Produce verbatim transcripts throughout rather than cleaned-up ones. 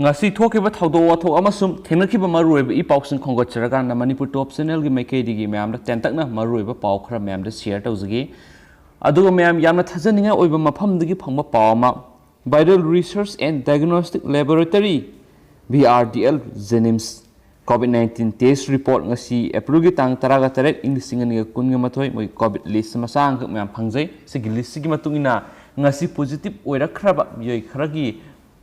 ꯉꯁꯤ ꯊꯣꯛꯈꯤꯕ ꯊꯧꯗꯣꯛ ꯋꯥꯊꯣꯛ ꯑꯃꯁꯨꯡ ꯊꯦꯡꯅꯈꯤꯕ ꯃꯔꯨꯑꯣꯏꯕ ꯏ ꯄꯥꯎꯁꯤꯡ ꯈꯣꯝꯒꯠꯆꯔꯀꯥꯟꯗ ꯃꯅꯤꯄꯨꯔ ꯇꯣꯞ ꯆꯦꯅꯦꯜꯒꯤ ꯃꯥꯏꯀꯩꯗꯒꯤ ꯃꯌꯥꯝꯗ ꯇꯦꯟꯇꯛꯅ ꯃꯔꯨꯑꯣꯏꯕ ꯄꯥꯎ ꯈꯔ ꯃꯌꯥꯝꯗ ꯁꯤꯌꯔ ꯇꯧꯖꯒꯦ꯫ ꯑꯗꯨꯒ ꯃꯌꯥꯝ ꯌꯥꯝꯅ ꯊꯥꯖꯅꯤꯡꯉꯥꯏ ꯑꯣꯏꯕ ꯃꯐꯝꯗꯒꯤ ꯐꯪꯕ ꯄꯥꯎ ꯑꯃ, Viral Research and Diagnostic Laboratory, V R D L, JNIMS, COVID nineteen test report ꯉꯁꯤ ꯑꯦꯄ꯭ꯔꯤꯜꯒꯤ ꯇꯥꯡ ꯇꯔꯥꯒ ꯇꯔꯦꯠ, ꯏꯪ ꯂꯤꯁꯤꯡ ꯑꯅꯤꯒ ꯀꯨꯟꯒ ꯃꯥꯊꯣꯏ, ꯃꯣꯏ ꯀꯣꯚꯤꯗ ꯂꯤꯁ ꯃꯆꯥ ꯑꯃꯈꯛ ꯃꯌꯥꯝ ꯐꯪꯖꯩ꯫ ꯁꯤꯒꯤ ꯂꯤꯁꯁꯤꯒꯤ ꯃꯇꯨꯡ ꯏꯟꯅ ꯉꯁꯤ ꯄꯣꯖꯤꯇꯤꯚ ꯑꯣꯏꯔꯛꯈ꯭ꯔꯕ ꯃꯤꯑꯣꯏ ꯈꯔꯒꯤ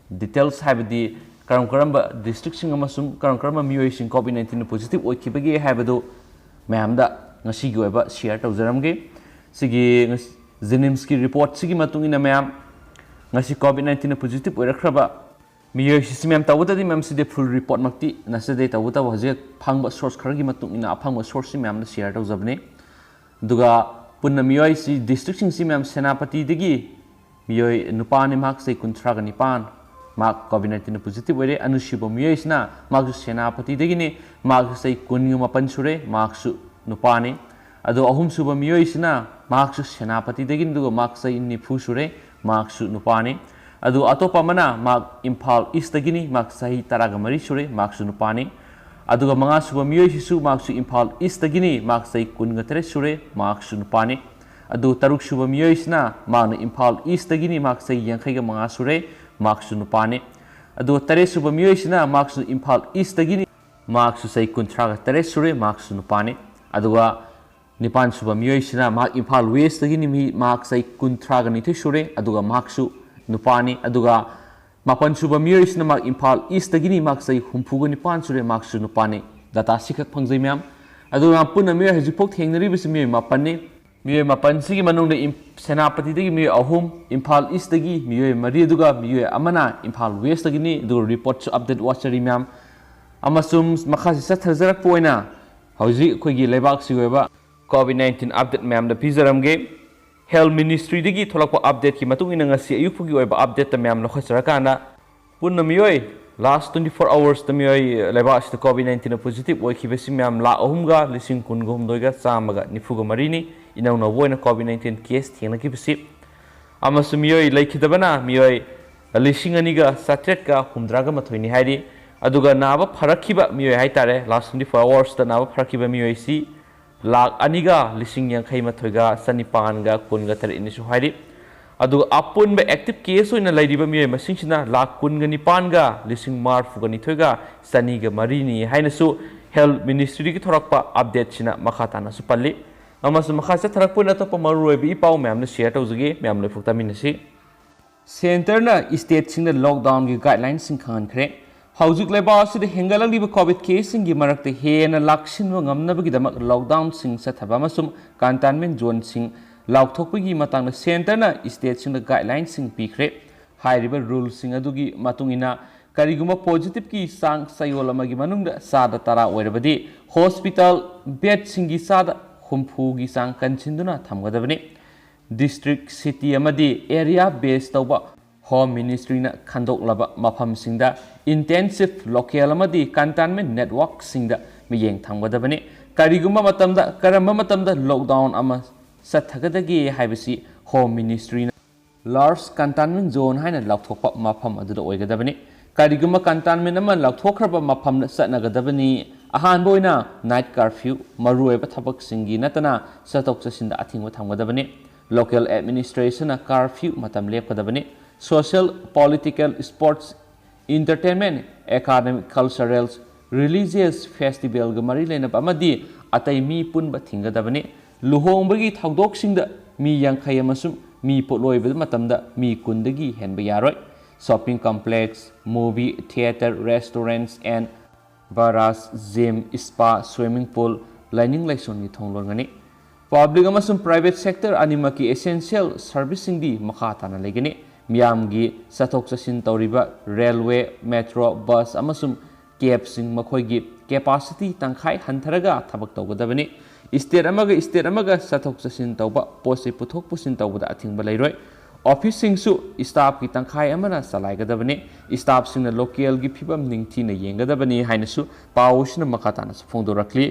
ꯗꯤꯇꯦꯜꯁ, ꯍꯥꯏꯕꯗꯤ ꯀꯔꯝ ꯀꯔꯝꯕ ꯗꯤꯁꯇ꯭ꯔꯤꯛꯁꯤꯡ ꯑꯃꯁꯨꯡ ꯀꯔꯝ ꯀꯔꯝꯕ ꯃꯤꯑꯣꯏꯁꯤꯡ ꯀꯣꯚꯤꯗ ꯅꯥꯏꯟꯇꯤꯟꯅ ꯄꯣꯖꯤꯇꯤꯚ ꯑꯣꯏꯈꯤꯕꯒꯦ ꯍꯥꯏꯕꯗꯨ ꯃꯌꯥꯝꯗ ꯉꯁꯤꯒꯤ ꯑꯣꯏꯕ ꯁꯤꯌꯔ ꯇꯧꯖꯔꯝꯒꯦ꯫ ꯁꯤꯒꯤ ꯉꯁ-, ꯖꯦꯅꯤꯝꯁꯀꯤ ꯔꯤꯄꯣꯔꯠꯁꯤꯒꯤ ꯃꯇꯨꯡ ꯏꯟꯅ ꯃꯌꯥꯝ, ꯉꯁꯤ ꯀꯣꯚꯤꯗ ꯅꯥꯏꯟꯇꯤꯟꯅ ꯄꯣꯖꯤꯇꯤꯚ ꯑꯣꯏꯔꯛꯈ꯭ꯔꯕ ꯃꯤꯑꯣꯏꯁꯤꯁꯨ ꯃꯌꯥꯝ, ꯇꯧꯕꯇꯗꯤ ꯃꯌꯥꯝ ꯁꯤꯗꯤ ꯐꯨꯜ ꯔꯤꯄꯣꯔꯠꯃꯛꯇꯤ ꯅꯠꯆꯗꯦ, ꯇꯧꯕꯇꯕꯨ ꯍꯧꯖꯤꯛ ꯐꯪꯕ ꯁꯣꯔꯁ ꯈꯔꯒꯤ ꯃꯇꯨꯡ ꯏꯟꯅ ꯑꯐꯪꯕ ꯁꯣꯔꯁꯁꯤ ꯃꯌꯥꯝꯗ ꯁꯤꯌꯔ ꯇꯧꯖꯕꯅꯤ꯫ ꯑꯗꯨꯒ ꯄꯨꯟꯅ ꯃꯤꯑꯣꯏꯁꯤ, ꯗꯤꯁꯇ꯭ꯔꯤꯛꯁꯤꯡꯁꯤ ꯃꯌꯥꯝ, ꯁꯦꯅꯥꯄꯇꯤꯗꯒꯤ ꯃꯤꯑꯣꯏ ꯅꯨꯄꯥꯅꯤ, ꯃꯍꯥꯛ ꯆꯍꯤ ꯀꯨꯟꯊ꯭ꯔꯥꯒ ꯅꯤꯄꯥꯟ, ꯃꯍꯥꯛ ꯀꯣꯚꯤꯗ ꯅꯥꯏꯟꯇꯤꯟꯅ ꯄꯣꯖꯤꯇꯤꯚ ꯑꯣꯏꯔꯦ꯫ ꯑꯅꯤꯁꯨꯕ ꯃꯤꯑꯣꯏꯁꯤꯅ, ꯃꯍꯥꯛꯁꯨ ꯁꯦꯅꯥꯄꯇꯤꯗꯒꯤꯅꯤ, ꯃꯍꯥꯛꯁꯨ ꯆꯍꯤ ꯀꯨꯟꯒ ꯃꯥꯄꯟ ꯁꯨꯔꯦ, ꯃꯍꯥꯛꯁꯨ ꯅꯨꯄꯥꯅꯤ꯫ ꯑꯗꯣ ꯑꯍꯨꯝꯁꯨꯕ ꯃꯤꯑꯣꯏꯁꯤꯅ, ꯃꯍꯥꯛꯁꯨ ꯁꯦꯅꯥꯄꯇꯤꯗꯒꯤꯅꯤ, ꯑꯗꯨꯒ ꯃꯍꯥꯛ ꯆꯍꯤ ꯅꯤꯐꯨ ꯁꯨꯔꯦ, ꯃꯍꯥꯛꯁꯨ ꯅꯨꯄꯥꯅꯤ꯫ ꯑꯗꯨꯒ ꯑꯇꯣꯞꯄ ꯑꯃꯅ, ꯃꯍꯥꯛ ꯏꯝꯐꯥꯜ ꯏꯁꯇꯒꯤꯅꯤ, ꯃꯍꯥꯛ ꯆꯍꯤ ꯇꯔꯥꯒ ꯃꯔꯤ ꯁꯨꯔꯦ, ꯃꯍꯥꯛꯁꯨ ꯅꯨꯄꯥꯅꯤ꯫ ꯑꯗꯨꯒ ꯃꯉꯥꯁꯨꯕ ꯃꯤꯑꯣꯏꯁꯤꯁꯨ, ꯃꯍꯥꯛꯁꯨ ꯏꯝꯐꯥꯜ ꯏꯁꯇꯒꯤꯅꯤ, ꯃꯍꯥꯛ ꯆꯍꯤ ꯀꯨꯟꯒ ꯇꯔꯦꯠ ꯁꯨꯔꯦ, ꯃꯍꯥꯛꯁꯨ ꯅꯨꯄꯥꯅꯤ꯫ ꯑꯗꯨꯒ ꯇꯔꯨꯛꯁꯨꯕ ꯃꯤꯑꯣꯏꯁꯤꯅ, ꯃꯍꯥꯛꯅ ꯏꯝꯐꯥꯜ ꯏꯁꯇꯒꯤꯅꯤ, ꯃꯍꯥꯛ ꯆꯍꯤ ꯌꯥꯡꯈꯩꯒ ꯃꯉꯥ ꯁꯨꯔꯦ, ꯃꯍꯥꯛꯁꯨ ꯅꯨꯄꯥꯅꯤ꯫ ꯑꯗꯨꯒ ꯇꯔꯦꯠꯁꯨꯕ ꯃꯤꯑꯣꯏꯁꯤꯅ, ꯃꯍꯥꯛꯁꯨ ꯏꯝꯐꯥꯜ ꯏꯁꯇꯒꯤꯅꯤ, ꯃꯍꯥꯛꯁꯨ ꯆꯍꯤ ꯀꯨꯟꯊ꯭ꯔꯥꯒ ꯇꯔꯦꯠ ꯁꯨꯔꯦ, ꯃꯍꯥꯛꯁꯨ ꯅꯨꯄꯥꯅꯤ꯫ ꯑꯗꯨꯒ ꯅꯤꯄꯥꯟꯁꯨꯕ ꯃꯤꯑꯣꯏꯁꯤꯅ, ꯃꯍꯥꯛ ꯏꯝꯐꯥꯜ ꯋꯦꯁꯇꯒꯤꯅꯤ, ꯃꯤ, ꯃꯍꯥꯛ ꯆꯍꯤ ꯀꯨꯟꯊ꯭ꯔꯥꯒ ꯅꯤꯊꯣꯏ ꯁꯨꯔꯦ, ꯑꯗꯨꯒ ꯃꯍꯥꯛꯁꯨ ꯅꯨꯄꯥꯅꯤ꯫ ꯑꯗꯨꯒ ꯃꯥꯄꯟꯁꯨꯕ ꯃꯤꯑꯣꯏꯁꯤꯅ, ꯃꯍꯥꯛ ꯏꯝꯐꯥꯜ ꯏꯁꯇꯒꯤꯅꯤ, ꯃꯍꯥꯛ ꯆꯍꯤ ꯍꯨꯝꯐꯨꯒ ꯅꯤꯄꯥꯟ ꯁꯨꯔꯦ, ꯃꯍꯥꯛꯁꯨ ꯅꯨꯄꯥꯅꯤ꯫ ꯗꯇꯥ ꯁꯤꯈꯛ ꯐꯪꯖꯩ ꯃꯌꯥꯝ꯫ ꯑꯗꯨꯒ ꯄꯨꯟꯅ ꯃꯤꯑꯣꯏ ꯍꯧꯖꯤꯛꯐꯥꯎ ꯊꯦꯡꯅꯔꯤꯕꯁꯤ ꯃꯤꯑꯣꯏ ꯃꯥꯄꯟꯅꯤ꯫ ꯃꯤꯑꯣꯏ ꯃꯥꯄꯟꯁꯤꯒꯤ ꯃꯅꯨꯡꯗ ꯏꯝ-, ꯁꯦꯅꯥꯄꯇꯤꯗꯒꯤ ꯃꯤꯑꯣꯏ ꯑꯍꯨꯝ, ꯏꯝꯐꯥꯜ ꯏꯁꯇꯒꯤ ꯃꯤꯑꯣꯏ ꯃꯔꯤ, ꯑꯗꯨꯒ ꯃꯤꯑꯣꯏ ꯑꯃꯅ ꯏꯝꯐꯥꯜ ꯋꯦꯁꯇꯒꯤꯅꯤ꯫ ꯑꯗꯨꯒ ꯔꯤꯄꯣꯔꯠꯁꯨ ꯑꯞꯗꯦꯠ ꯋꯥꯠꯆꯔꯤ ꯃꯌꯥꯝ꯫ ꯑꯃꯁꯨꯡ ꯃꯈꯥꯁꯤ ꯆꯠꯊꯖꯔꯛꯄ ꯑꯣꯏꯅ ꯍꯧꯖꯤꯛ ꯑꯩꯈꯣꯏꯒꯤ ꯂꯩꯕꯥꯛꯁꯤꯒꯤ ꯑꯣꯏꯕ ꯀꯣꯚꯤꯗ ꯅꯥꯏꯟꯇꯤꯟ ꯑꯞꯗꯦꯠ ꯃꯌꯥꯝꯗ ꯄꯤꯖꯔꯝꯒꯦ꯫ ꯍꯦꯜꯊ ꯃꯤꯅꯤꯁꯇ꯭ꯔꯤꯗꯒꯤ ꯊꯣꯛꯂꯛꯄ ꯑꯞꯗꯦꯠꯀꯤ ꯃꯇꯨꯡ ꯏꯟꯅ ꯉꯁꯤ ꯑꯌꯨꯛ ꯐꯥꯎꯒꯤ ꯑꯣꯏꯕ ꯑꯞꯗꯦꯠꯇ ꯃꯌꯥꯝ ꯂꯧꯈꯠꯆꯔꯀꯥꯟꯗ, ꯄꯨꯟꯅ ꯃꯤꯑꯣꯏ, ꯂꯥꯁ ꯇ꯭ꯋꯦꯟꯇꯤ ꯐꯣꯔ ꯑꯋꯥꯔꯁꯇ ꯃꯤꯑꯣꯏ ꯂꯩꯕꯥꯛ ꯑꯁꯤꯗ ꯀꯣꯚꯤꯗ ꯅꯥꯏꯟꯇꯤꯟꯅ ꯄꯣꯖꯤꯇꯤꯚ ꯑꯣꯏꯈꯤꯕꯁꯤ ꯃꯌꯥꯝ ꯂꯥꯈ ꯑꯍꯨꯝꯒ ꯂꯤꯁꯤꯡ ꯀꯨꯟꯒ ꯍꯨꯝꯗꯣꯏꯒ ꯆꯥꯝꯃꯒ ꯅꯤꯐꯨꯒ ꯃꯔꯤꯅꯤ꯫ ꯏꯅꯧ ꯅꯧꯕ ꯑꯣꯏꯅ ꯀꯣꯚꯤꯗ ꯅꯥꯏꯟꯇꯤꯟ ꯀꯦꯁ ꯊꯦꯡꯅꯈꯤꯕꯁꯤ꯫ ꯑꯃꯁꯨꯡ ꯃꯤꯑꯣꯏ ꯂꯩꯈꯤꯗꯕꯅ ꯃꯤꯑꯣꯏ ꯂꯤꯁꯤꯡ ꯑꯅꯤꯒ ꯆꯥꯇ꯭ꯔꯦꯠꯀ ꯍꯨꯝꯗ꯭ꯔꯥꯒ ꯃꯥꯊꯣꯏꯅꯤ ꯍꯥꯏꯔꯤ꯫ ꯑꯗꯨꯒ ꯅꯥꯕ ꯐꯔꯛꯈꯤꯕ ꯃꯤꯑꯣꯏ ꯍꯥꯏꯇꯥꯔꯦ, ꯂꯥꯁ ꯇ꯭ꯋꯦꯟꯇꯤ ꯐꯣꯔ ꯑꯋꯥꯔꯁꯇ ꯅꯥꯕ ꯐꯔꯛꯈꯤꯕ ꯃꯤꯑꯣꯏꯁꯤ ꯂꯥꯈ ꯑꯅꯤꯒ ꯂꯤꯁꯤꯡ ꯌꯥꯡꯈꯩ ꯃꯥꯊꯣꯏꯒ ꯆꯅꯤꯄꯥꯟꯒ ꯀꯨꯟꯒ ꯇꯔꯦꯠꯅꯤꯁꯨ ꯍꯥꯏꯔꯤ꯫ ꯑꯗꯨꯒ ꯑꯄꯨꯟꯕ ꯑꯦꯛꯇꯤꯚ ꯀꯦꯁ ꯑꯣꯏꯅ ꯂꯩꯔꯤꯕ ꯃꯤꯑꯣꯏ ꯃꯁꯤꯡꯁꯤꯅ ꯂꯥꯈ ꯀꯨꯟꯒ ꯅꯤꯄꯥꯟꯒ ꯂꯤꯁꯤꯡ ꯃꯔꯤꯐꯨꯒ ꯅꯤꯊꯣꯏꯒ ꯆꯅꯤꯒ ꯃꯔꯤꯅꯤ ꯍꯥꯏꯅꯁꯨ ꯍꯦꯜꯊ ꯃꯤꯅꯤꯁꯇ꯭ꯔꯤꯗꯒꯤ ꯊꯣꯔꯛꯄ ꯑꯞꯗꯦꯠꯁꯤꯅ ꯃꯈꯥ ꯇꯥꯅꯁꯨ ꯄꯜꯂꯤ꯫ ꯑꯃꯁꯨꯡ ꯃꯈꯥ ꯆꯠꯊꯔꯛꯄ ꯑꯣꯏꯅ ꯑꯇꯣꯞꯄ ꯃꯔꯨꯑꯣꯏꯕ ꯏ ꯄꯥꯎ ꯃꯌꯥꯝꯅ ꯁꯤꯌꯔ ꯇꯧꯖꯒꯦ, ꯃꯌꯥꯝ ꯂꯣꯏꯐꯥꯎ ꯇꯥꯃꯤꯟꯅꯁꯤ꯫ ꯁꯦꯟꯇꯔꯅ ꯏꯁꯇꯦꯠꯁꯤꯡꯗ ꯂꯣꯛꯗꯥꯎꯟꯒꯤ ꯒꯥꯏꯗꯂꯥꯏꯟꯁꯤꯡ ꯈꯪꯍꯟꯈ꯭ꯔꯦ꯫ ꯍꯧꯖꯤꯛ ꯂꯩꯕꯥꯛ ꯑꯁꯤꯗ ꯍꯦꯟꯒꯠꯂꯛꯂꯤꯕ ꯀꯣꯚꯤꯗ ꯀꯦꯁꯁꯤꯡꯒꯤ ꯃꯔꯛꯇ ꯍꯦꯟꯅ ꯂꯥꯛꯁꯤꯟꯕ ꯉꯝꯅꯕꯒꯤꯗꯃꯛ ꯂꯣꯛꯗꯥꯎꯟꯁꯤꯡ ꯆꯠꯊꯕ ꯑꯃꯁꯨꯡ ꯀꯟꯇꯦꯟꯃꯦꯟ ꯖꯣꯟꯁꯤꯡ ꯂꯥꯎꯊꯣꯛꯄꯒꯤ ꯃꯇꯥꯡꯗ ꯁꯦꯟꯇꯔꯅ ꯏꯁꯇꯦꯠꯁꯤꯡꯗ ꯒꯥꯏꯗꯂꯥꯏꯟꯁꯤꯡ ꯄꯤꯈ꯭ꯔꯦ꯫ ꯍꯥꯏꯔꯤꯕ ꯔꯨꯜꯁꯤꯡ ꯑꯗꯨꯒꯤ ꯃꯇꯨꯡ ꯏꯟꯅ, ꯀꯔꯤꯒꯨꯝꯕ ꯄꯣꯖꯤꯇꯤꯚꯀꯤ ꯆꯥꯡ ꯆꯌꯣꯜ ꯑꯃꯒꯤ ꯃꯅꯨꯡꯗ ꯆꯥꯗ ꯇꯔꯥ ꯑꯣꯏꯔꯕꯗꯤ, ꯍꯣꯁꯄꯤꯇꯥꯜ ꯕꯦꯗꯁꯤꯡꯒꯤ ꯆꯥꯗ ꯍꯨꯝꯐꯨꯒꯤ ꯆꯥꯡ ꯀꯟꯁꯤꯟꯗꯨꯅ ꯊꯝꯒꯗꯕꯅꯤ꯫ ꯗꯤꯁꯇ꯭ꯔꯤꯛ, ꯁꯤꯇꯤ ꯑꯃꯗꯤ ꯑꯦꯔꯤꯌꯥ ꯕꯦꯁ ꯇꯧꯕ ꯍꯣꯝ ꯃꯤꯅꯤꯁꯇ꯭ꯔꯤꯅ ꯈꯟꯗꯣꯛꯂꯕ ꯃꯐꯝꯁꯤꯡꯗ ꯏꯟꯇꯦꯟꯁꯤꯚ ꯂꯣꯀꯦꯜ ꯑꯃꯗꯤ ꯀꯟꯇꯦꯟꯃꯦꯟ ꯅꯦꯠꯋꯥꯔꯛꯁꯤꯡꯗ ꯃꯤꯠꯌꯦꯡ ꯊꯝꯒꯗꯕꯅꯤ꯫ ꯀꯔꯤꯒꯨꯝꯕ ꯃꯇꯝꯗ, ꯀꯔꯝꯕ ꯃꯇꯝꯗ ꯂꯣꯛꯗꯥꯎꯟ ꯑꯃ ꯆꯠꯊꯒꯗꯒꯦ ꯍꯥꯏꯕꯁꯤ ꯍꯣꯝ ꯃꯤꯅꯤꯁꯇ꯭ꯔꯤꯅ ꯂꯥꯔꯖ ꯀꯟꯇꯦꯟꯃꯦꯟ ꯖꯣꯟ ꯍꯥꯏꯅ ꯂꯥꯎꯊꯣꯛꯄ ꯃꯐꯝ ꯑꯗꯨꯗ ꯑꯣꯏꯒꯗꯕꯅꯤ꯫ ꯀꯔꯤꯒꯨꯝꯕ ꯀꯟꯇꯦꯟꯃꯦꯟ ꯑꯃ ꯂꯥꯎꯊꯣꯛꯈ꯭ꯔꯕ ꯃꯐꯝꯗ ꯆꯠꯅꯒꯗꯕꯅꯤ꯫ ꯑꯍꯥꯟꯕ ꯑꯣꯏꯅ, ꯅꯥꯏꯠ ꯀꯥꯔꯐ꯭ꯌꯨ, ꯃꯔꯨꯑꯣꯏꯕ ꯊꯕꯛꯁꯤꯡꯒꯤ ꯅꯠꯇꯅ ꯆꯠꯊꯣꯛ ꯆꯠꯁꯤꯟꯗ ꯑꯊꯤꯡꯕ ꯊꯝꯒꯗꯕꯅꯤ꯫ ꯂꯣꯀꯦꯜ ꯑꯦꯗꯃꯤꯅꯤꯁꯇ꯭ꯔꯦꯁꯟꯅ ꯀꯥꯔꯐ꯭ꯌꯨ ꯃꯇꯝ ꯂꯦꯞꯀꯗꯕꯅꯤ꯫ Social, political, sports, entertainment, academic, cultural, religious ꯐꯦꯁꯇꯤꯚꯦꯜꯒ ꯃꯔꯤ ꯂꯩꯅꯕ ꯑꯃꯗꯤ ꯑꯇꯩ ꯃꯤ ꯄꯨꯟꯕ ꯊꯤꯡꯒꯗꯕꯅꯤ꯫ ꯂꯨꯍꯣꯡꯕꯒꯤ ꯊꯧꯗꯣꯛꯁꯤꯡꯗ ꯃꯤ ꯌꯥꯡꯈꯩ ꯑꯃꯁꯨꯡ ꯃꯤ ꯄꯣꯠꯂꯣꯏꯕ ꯃꯇꯝꯗ ꯃꯤ ꯀꯨꯟꯗꯒꯤ ꯍꯦꯟꯕ ꯌꯥꯔꯣꯏ꯫ Shopping complex, movie theatre, restaurants and bars, gym, spa, swimming pool, ꯂꯥꯏꯅꯤꯡ ꯂꯥꯏꯁꯣꯟꯒꯤ ꯊꯣꯡ ꯂꯣꯟꯒꯅꯤ꯫ ꯄꯕ꯭ꯂꯤꯛ ꯑꯃꯁꯨꯡ ꯄ꯭ꯔꯥꯏꯚꯦꯠ ꯁꯦꯛꯇꯔ ꯑꯅꯤꯃꯛꯀꯤ ꯑꯦꯁꯦꯟꯁꯤꯌꯦꯜ ꯁꯔꯚꯤꯁꯁꯤꯡꯗꯤ ꯃꯈꯥ ꯇꯥꯅ ꯂꯩꯒꯅꯤ꯫ ꯃꯤꯌꯥꯝꯒꯤ ꯆꯠꯊꯣꯛ ꯆꯠꯁꯤꯟ ꯇꯧꯔꯤꯕ ꯔꯦꯜꯋꯦ, ꯃꯦꯇ꯭ꯔꯣ, ꯕꯁ ꯑꯃꯁꯨꯡ ꯀꯦꯕꯁꯤꯡ ꯃꯈꯣꯏꯒꯤ ꯀꯦꯄꯥꯁꯤꯇꯤ ꯇꯪꯈꯥꯏ ꯍꯟꯊꯔꯒ ꯊꯕꯛ ꯇꯧꯒꯗꯕꯅꯤ꯫ ꯏꯁꯇꯦꯠ ꯑꯃꯒ ꯏꯁꯇꯦꯠ ꯑꯃꯒ ꯆꯠꯊꯣꯛ ꯆꯠꯁꯤꯟ ꯇꯧꯕ, ꯄꯣꯠ ꯆꯩ ꯄꯨꯊꯣꯛ ꯄꯨꯁꯤꯟ ꯇꯧꯕꯗ ꯑꯊꯤꯡꯕ ꯂꯩꯔꯣꯏ꯫ ꯑꯣꯐꯤꯁꯁꯤꯡꯁꯨ ꯁ꯭ꯇꯥꯐꯀꯤ ꯇꯪꯈꯥꯏ ꯑꯃꯅ ꯆꯂꯥꯏꯒꯗꯕꯅꯤ꯫ ꯁ꯭ꯇꯥꯐꯁꯤꯡꯅ ꯂꯣꯀꯦꯜꯒꯤ ꯐꯤꯕꯝ ꯅꯤꯡꯊꯤꯅ ꯌꯦꯡꯒꯗꯕꯅꯤ ꯍꯥꯏꯅꯁꯨ ꯄꯥꯎ ꯑꯁꯤꯅ ꯃꯈꯥ ꯇꯥꯅꯁꯨ ꯐꯣꯡꯗꯣꯔꯛꯂꯤ꯫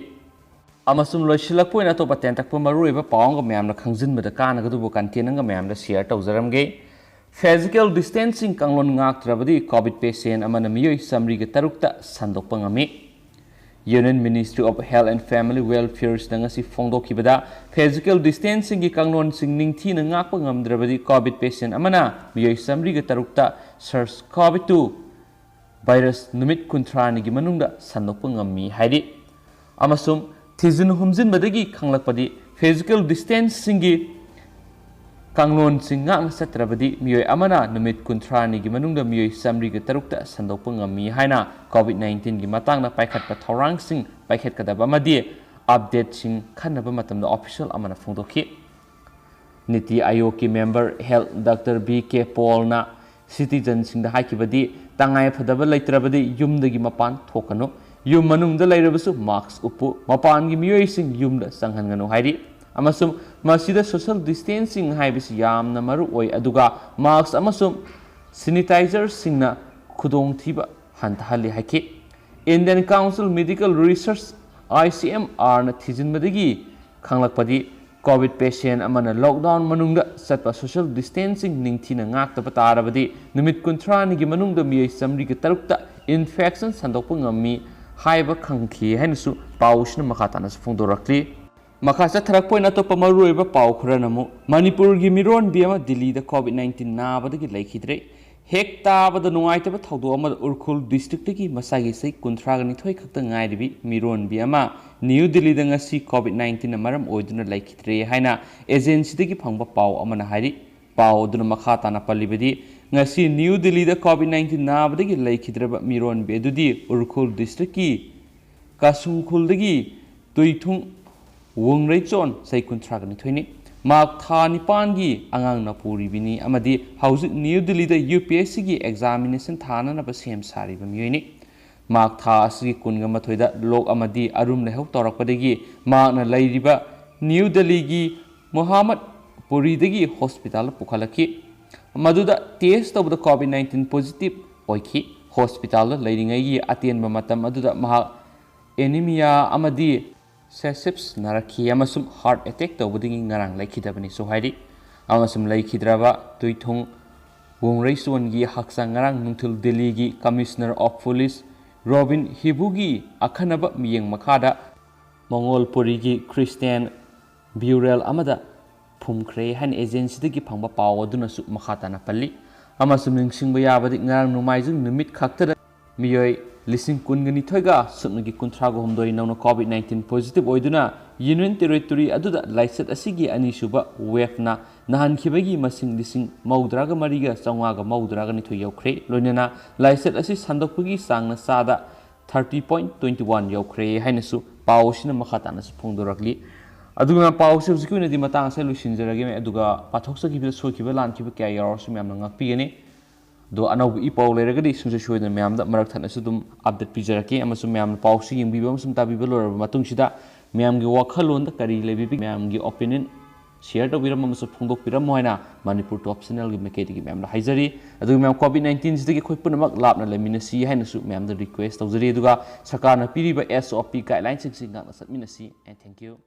ꯑꯃꯁꯨꯡ ꯂꯣꯏꯁꯤꯜꯂꯛꯄ ꯑꯣꯏꯅ ꯑꯇꯣꯞꯄ ꯇꯦꯟꯇꯛꯄ ꯃꯔꯨꯑꯣꯏꯕ ꯄꯥꯎ ꯑꯃꯒ ꯃꯌꯥꯝꯅ ꯈꯪꯖꯤꯟꯕꯗ ꯀꯥꯟꯅꯒꯗꯧꯕ ꯀꯟꯇꯦꯟ ꯑꯃꯒ ꯃꯌꯥꯝꯗ ꯁꯤꯌꯔ ꯇꯧꯖꯔꯝꯒꯦ꯫ Physical distancing ꯀꯥꯡꯂꯣꯟ ꯉꯥꯛꯇ꯭ꯔꯕꯗꯤ COVID patient ꯑꯃꯅ ꯃꯤꯑꯣꯏ ꯆꯥꯃꯔꯤꯒ ꯇꯔꯨꯛꯇ ꯁꯟꯗꯣꯛꯄ ꯉꯝꯃꯤ꯫ Union Ministry of Health and Family Welfareꯅ ꯉꯁꯤ ꯐꯣꯡꯗꯣꯛꯈꯤꯕꯗ, physical distancingꯒꯤ ꯀꯥꯡꯂꯣꯟꯁꯤꯡ ꯅꯤꯡꯊꯤꯅ ꯉꯥꯛꯄ ꯉꯝꯗ꯭ꯔꯕꯗꯤ COVID patient ꯑꯃꯅ ꯃꯤꯑꯣꯏ ꯆꯥꯃꯔꯤꯒ ꯇꯔꯨꯛꯇ SARS-CoV two virus ꯅꯨꯃꯤꯠ ꯀꯨꯟꯊ꯭ꯔꯥꯅꯤꯒꯤ ꯃꯅꯨꯡꯗ ꯁꯟꯗꯣꯛꯄ ꯉꯝꯃꯤ ꯍꯥꯏꯔꯤ꯫ ꯑꯃꯁꯨꯡ ꯊꯤꯖꯤꯟ ꯍꯨꯝꯖꯤꯟꯕꯗꯒꯤ ꯈꯪꯂꯛꯄꯗꯤ, physical distancingꯒꯤ ꯀꯥꯡꯂꯣꯟꯁꯤꯡ ꯉꯥꯛꯅ ꯆꯠꯇ꯭ꯔꯕꯗꯤ, ꯃꯤꯑꯣꯏ ꯑꯃꯅ ꯅꯨꯃꯤꯠ ꯀꯨꯟꯊ꯭ꯔꯥꯅꯤꯒꯤ ꯃꯅꯨꯡꯗ ꯃꯤꯑꯣꯏ ꯆꯥꯃꯔꯤꯒ ꯇꯔꯨꯛꯇ ꯁꯟꯗꯣꯛꯄ ꯉꯝꯃꯤ ꯍꯥꯏꯅ COVID nineteenꯒꯤ ꯃꯇꯥꯡꯗ ꯄꯥꯏꯈꯠꯄ ꯊꯧꯔꯥꯡꯁꯤꯡ ꯄꯥꯏꯈꯠꯀꯗꯕ ꯑꯃꯗꯤ updateꯁꯤꯡ ꯈꯟꯅꯕ ꯃꯇꯝꯗ official ꯑꯃꯅ ꯐꯣꯡꯗꯣꯛꯈꯤ꯫ ꯅꯤꯇꯤ ꯑꯥꯌꯣꯒꯀꯤ member health Doctor V K Paulꯅ citizenꯁꯤꯡꯗ ꯍꯥꯏꯈꯤꯕꯗꯤ, ꯇꯉꯥꯏ ꯐꯗꯕ ꯂꯩꯇ꯭ꯔꯕꯗꯤ ꯌꯨꯝꯗꯒꯤ ꯃꯄꯥꯟ ꯊꯣꯛꯀꯅꯨ, ꯌꯨꯝ ꯃꯅꯨꯡꯗ ꯂꯩꯔꯕꯁꯨ mask ꯎꯞꯄꯨ, ꯃꯄꯥꯟꯒꯤ ꯃꯤꯑꯣꯏꯁꯤꯡ ꯌꯨꯝꯗ ꯆꯪꯍꯟꯒꯅꯨ ꯍꯥꯏꯔꯤ꯫ ꯑꯃꯁꯨꯡ ꯃꯁꯤꯗ social distancing ꯍꯥꯏꯕꯁꯤ ꯌꯥꯝꯅ ꯃꯔꯨ ꯑꯣꯏ, ꯑꯗꯨꯒ mask ꯑꯃꯁꯨꯡ sanitizerꯁꯤꯡꯅ ꯈꯨꯗꯣꯡꯊꯤꯕ ꯍꯟꯊꯍꯜꯂꯤ ꯍꯥꯏꯈꯤ꯫ Indian Council Medical Research, ICMRꯅ ꯊꯤꯖꯤꯟꯕꯗꯒꯤ ꯈꯪꯂꯛꯄꯗꯤ, COVID patient ꯑꯃꯅ lockdown ꯃꯅꯨꯡꯗ ꯆꯠꯄ social distancing ꯅꯤꯡꯊꯤꯅ ꯉꯥꯛꯇꯕ ꯇꯥꯔꯕꯗꯤ, ꯅꯨꯃꯤꯠ ꯀꯨꯟꯊ꯭ꯔꯥꯅꯤꯒꯤ ꯃꯅꯨꯡꯗ ꯃꯤꯑꯣꯏ ꯆꯥꯃꯔꯤꯒ ꯇꯔꯨꯛꯇ infection ꯁꯟꯗꯣꯛꯄ ꯉꯝꯃꯤ ꯍꯥꯏꯕ ꯈꯪꯈꯤ ꯍꯥꯏꯅꯁꯨ ꯄꯥꯎꯁꯤꯅ ꯃꯈꯥ ꯇꯥꯅꯁꯨ ꯐꯣꯡꯗꯣꯔꯛꯂꯤ꯫ ꯃꯈꯥ ꯆꯠꯊꯔꯛꯄ ꯑꯣꯏꯅ ꯑꯇꯣꯞꯄ ꯃꯔꯨꯑꯣꯏꯕ ꯄꯥꯎ ꯈꯔꯅ ꯑꯃꯨꯛ, ꯃꯅꯤꯄꯨꯔꯒꯤ ꯃꯤꯔꯣꯟꯕꯤ ꯑꯃ ꯗꯤꯜꯂꯤꯗ COVID nineteen ꯅꯥꯕꯗꯒꯤ ꯂꯩꯈꯤꯗ꯭ꯔꯦ꯫ ꯍꯦꯛ ꯇꯥꯕꯗ ꯅꯨꯡꯉꯥꯏꯇꯕ ꯊꯧꯗꯣꯛ ꯑꯃꯗ ꯎꯈ꯭ꯔꯨꯜ districtꯒꯤ ꯃꯁꯥꯒꯤ ꯆꯍꯤ ꯀꯨꯟꯊ꯭ꯔꯥꯒ ꯅꯤꯊꯣꯏ ꯈꯛꯇ ꯉꯥꯏꯔꯤꯕꯤ ꯃꯤꯔꯣꯟꯕꯤ ꯑꯃ ꯅ꯭ꯌꯨ ꯗꯤꯜꯂꯤꯗ ꯉꯁꯤ COVID nineteenꯅ ꯃꯔꯝ ꯑꯣꯏꯗꯨꯅ ꯂꯩꯈꯤꯗ꯭ꯔꯦ ꯍꯥꯏꯅ agencyꯗꯒꯤ ꯐꯪꯕ ꯄꯥꯎ ꯑꯃꯅ ꯍꯥꯏꯔꯤ꯫ ꯄꯥꯎ ꯑꯗꯨꯅ ꯃꯈꯥ ꯇꯥꯅ ꯄꯜꯂꯤꯕꯗꯤ, ꯉꯁꯤ ꯅ꯭ꯌꯨ ꯗꯤꯜꯂꯤꯗ COVID nineteen ꯅꯥꯕꯗꯒꯤ ꯂꯩꯈꯤꯗ꯭ꯔꯕ ꯃꯤꯔꯣꯟꯕꯤ ꯑꯗꯨꯗꯤ ꯎꯈ꯭ꯔꯨꯜ districtꯀꯤ ꯀꯥꯁꯨꯡꯈꯨꯜꯗꯒꯤ ꯇꯨꯏꯊꯨꯡ ꯋꯨꯡꯔꯩꯆꯣꯟ, ꯆꯍꯤ ꯀꯨꯟꯊ꯭ꯔꯥꯒ ꯅꯤꯊꯣꯏꯅꯤ꯫ ꯃꯍꯥꯛ ꯊꯥ ꯅꯤꯄꯥꯟꯒꯤ ꯑꯉꯥꯡ ꯅꯄꯨꯔꯤꯕꯤꯅꯤ ꯑꯃꯗꯤ ꯍꯧꯖꯤꯛ ꯅ꯭ꯌꯨ ꯗꯤꯜꯂꯤꯗ UPSCꯒꯤ examination ꯊꯥꯅꯅꯕ ꯁꯦꯝ ꯁꯥꯔꯤꯕ ꯃꯤꯑꯣꯏꯅꯤ꯫ ꯃꯍꯥꯛ ꯊꯥ ꯑꯁꯤꯒꯤ ꯀꯨꯟꯒ ꯃꯥꯊꯣꯏꯗ ꯂꯣꯛ ꯑꯃꯗꯤ ꯑꯔꯨꯝ ꯂꯥꯏꯍꯧ ꯇꯧꯔꯛꯄꯗꯒꯤ ꯃꯍꯥꯛꯅ ꯂꯩꯔꯤꯕ ꯅ꯭ꯌꯨ ꯗꯤꯜꯂꯤꯒꯤ ꯃꯨꯍꯥꯃꯠ ꯄꯨꯔꯤꯗꯒꯤ hospitalꯗ ꯄꯨꯈꯠꯂꯛꯈꯤ꯫ ꯃꯗꯨꯗ test ꯇꯧꯕꯗ COVID nineteen positive ꯑꯣꯏꯈꯤ꯫ Hospitalꯗ ꯂꯩꯔꯤꯉꯩꯒꯤ ꯑꯇꯦꯟꯕ ꯃꯇꯝ ꯑꯗꯨꯗ ꯃꯍꯥꯛ anemia ꯑꯃꯗꯤ sepsis ꯅꯥꯔꯛꯈꯤ ꯑꯃꯁꯨꯡ heart attack ꯇꯧꯕꯗꯒꯤ ꯉꯔꯥꯡ ꯂꯩꯈꯤꯗꯕꯅꯤꯁꯨ ꯍꯥꯏꯔꯤ꯫ ꯑꯃꯁꯨꯡ ꯂꯩꯈꯤꯗ꯭ꯔꯕ ꯇꯨꯏꯊꯨꯡ ꯋꯣꯡꯔꯩꯆꯣꯟꯒꯤ ꯍꯛꯆꯥꯡ ꯉꯔꯥꯡ ꯅꯨꯡꯊꯤꯜ ꯗꯤꯜꯂꯤꯒꯤ Commissioner of Police ꯔꯣꯕꯤꯟ ꯍꯤꯕꯨꯒꯤ ꯑꯈꯟꯅꯕ ꯃꯤꯠꯌꯦꯡ ꯃꯈꯥꯗ ꯃꯉꯣꯜꯄꯨꯔꯤꯒꯤ Christian burial ꯑꯃꯗ ꯐꯨꯝꯈ꯭ꯔꯦ ꯍꯥꯏꯅ agencyꯗꯒꯤ ꯐꯪꯕ ꯄꯥꯎ ꯑꯗꯨꯅꯁꯨ ꯃꯈꯥ ꯇꯥꯅ ꯄꯜꯂꯤ꯫ ꯑꯃꯁꯨꯡ ꯅꯤꯡꯁꯤꯡꯕ ꯌꯥꯕꯗꯤ, ꯉꯔꯥꯡ ꯅꯣꯡꯃꯥꯏꯖꯤꯡ ꯅꯨꯃꯤꯠ ꯈꯛꯇꯗ ꯃꯤꯑꯣꯏ ꯂꯤꯁꯤꯡ ꯀꯨꯟꯒ ꯅꯤꯊꯣꯏꯒ ꯁꯨꯞꯅꯒꯤ ꯀꯨꯟꯊ꯭ꯔꯥꯒ ꯍꯨꯝꯗꯣꯏ ꯅꯧꯅ COVID nineteen positive ꯑꯣꯏꯗꯨꯅ Union Territory ꯑꯗꯨꯗ ꯂꯥꯏꯆꯠ ꯑꯁꯤꯒꯤ ꯑꯅꯤꯁꯨꯕ waveꯅ ꯅꯥꯍꯟꯈꯤꯕꯒꯤ ꯃꯁꯤꯡ ꯂꯤꯁꯤꯡ ꯃꯧꯗ꯭ꯔꯥꯒ ꯃꯔꯤꯒ ꯆꯥꯝꯃꯉꯥꯒ ꯃꯧꯗ꯭ꯔꯥꯒ ꯅꯤꯊꯣꯏ ꯌꯧꯈ꯭ꯔꯦ꯫ ꯂꯣꯏꯅꯅ ꯂꯥꯏꯆꯠ ꯑꯁꯤ ꯁꯟꯗꯣꯛꯄꯒꯤ ꯆꯥꯡꯅ ꯆꯥꯗ thirty point twenty one ꯌꯧꯈ꯭ꯔꯦ ꯍꯥꯏꯅꯁꯨ ꯄꯥꯎ ꯑꯁꯤꯅ ꯃꯈꯥ ꯇꯥꯅꯁꯨ ꯐꯣꯡꯗꯣꯔꯛꯂꯤ꯫ ꯑꯗꯨꯒ ꯃꯌꯥꯝ, ꯄꯥꯎꯁꯦ ꯍꯧꯖꯤꯛꯀꯤ ꯑꯣꯏꯅꯗꯤ ꯃꯇꯥꯡ ꯑꯁꯤꯗ ꯂꯣꯏꯁꯤꯟꯖꯔꯒꯦ꯫ ꯑꯗꯨꯒ ꯄꯥꯊꯣꯛꯆꯈꯤꯕꯗ ꯁꯣꯏꯈꯤꯕ ꯂꯥꯟꯈꯤꯕ ꯀꯌꯥ ꯌꯥꯎꯔꯁꯨ ꯃꯌꯥꯝꯅ ꯉꯥꯛꯄꯤꯒꯅꯤ꯫ ꯑꯗꯣ ꯑꯅꯧꯕ ꯏ ꯄꯥꯎ ꯂꯩꯔꯒꯗꯤ ꯁꯨꯡꯁꯣꯏ ꯁꯣꯏꯗꯅ ꯃꯌꯥꯝꯗ ꯃꯔꯛ ꯊꯠꯅꯁꯨ ꯑꯗꯨꯝ update ꯄꯤꯖꯔꯛꯀꯦ꯫ ꯑꯃꯁꯨꯡ ꯃꯌꯥꯝꯅ ꯄꯥꯎꯁꯤ ꯌꯦꯡꯕꯤꯕ ꯑꯃꯁꯨꯡ ꯇꯥꯕꯤꯕ ꯂꯣꯏꯔꯕ ꯃꯇꯨꯡꯁꯤꯗ ꯃꯌꯥꯝꯒꯤ ꯋꯥꯈꯜꯂꯣꯟꯗ ꯀꯔꯤ ꯂꯩꯕꯤꯕꯒꯦ, ꯃꯌꯥꯝꯒꯤ opinion share ꯇꯧꯕꯤꯔꯝꯃꯣ ꯑꯃꯁꯨꯡ ꯐꯣꯡꯗꯣꯛꯄꯤꯔꯝꯃꯣ ꯍꯥꯏꯅ ꯃꯅꯤꯄꯨꯔ ꯇꯣꯞ ꯆꯦꯅꯦꯜꯒꯤ ꯃꯥꯏꯀꯩꯗꯒꯤ ꯃꯌꯥꯝꯗ ꯍꯥꯏꯖꯔꯤ꯫ ꯑꯗꯨꯒ ꯃꯌꯥꯝ, COVID nineteenꯁꯤꯗꯒꯤ ꯑꯩꯈꯣꯏ ꯄꯨꯝꯅꯃꯛ ꯂꯥꯞꯅ ꯂꯩꯃꯤꯟꯅꯁꯤ ꯍꯥꯏꯅꯁꯨ ꯃꯌꯥꯝꯗ request ꯇꯧꯖꯔꯤ꯫ ꯑꯗꯨꯒ ꯁꯔꯀꯥꯔꯅ ꯄꯤꯔꯤꯕ S O P guidelineꯁꯤꯡꯁꯤ ꯉꯥꯛꯅ ꯆꯠꯃꯤꯟꯅꯁꯤ꯫ And thank you꯫